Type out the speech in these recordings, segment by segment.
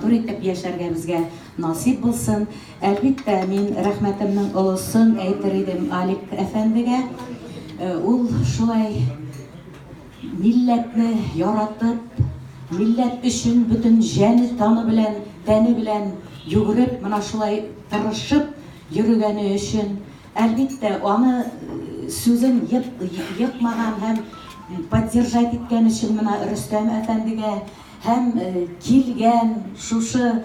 матур итеп яшәргә безгә насыйп булсын. Әлбиттә, мин рәхмәтемнең олысын әйтер идем Алик әфәндегә. Ул шулай милләтне яратып, милләт өчен бөтен җәне-таны белән, тәне белән йөгереп, менә шулай тырышып йөрегәне өчен, әлбиттә, аны сүзен екмаган һәм поддержать иткән өчен менә Рөстәм әфәндегә һәм килгән шушы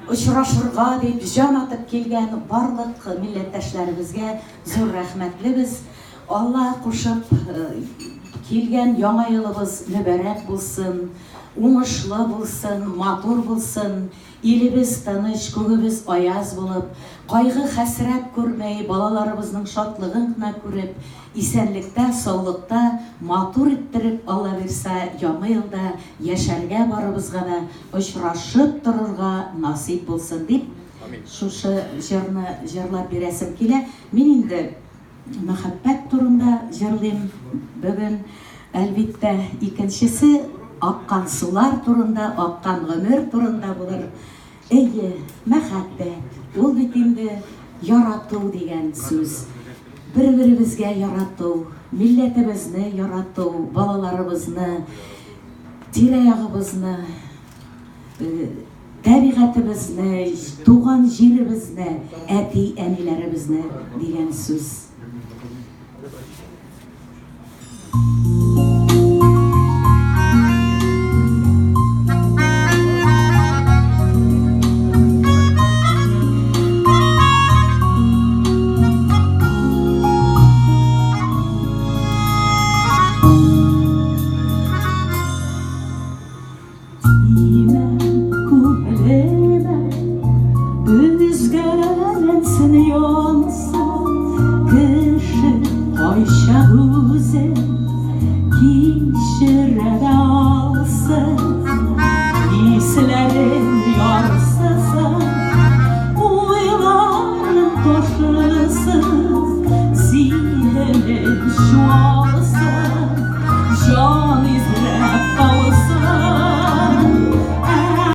очрашырга дип җан атып килгән барлык милләттәшләребезгә зур рәхмәтлебез. Алла кушып килгән яңа елыбыз мөбарәк булсын, уңышлы булсын, матур булсын, илебез тыныч, күгебез аяз булып, кайгы-хәсрәт күрмәй, балаларыбызның шатлыгын гына күреп, исәнлектә, саулыкта, матур иттереп, Алла бирса, яңа елда яшәргә барыбызга да очрашып торырга насыйп булсын дип, шушы җырны җырлап бирәсем килә. Мин инде Мәхәббәт турында җырлыйм бүген. Әлбиттә, икенчесе аккан сулар турында, аккан гомер турында булыр. Әйе, мәхәббәт, ул бит инде ярату дигән сүз. Бер-беребезгә ярату, милләтебезне ярату, балаларыбызны, тирә-ягыбызны, Табигатебезне, туган җиребезне, әти-әниләребезне дигән сүз. Тимә күңелемә, өзгәләнсен, янсын. Кеше кайчак үзен кичерә дә алсын. Хисләре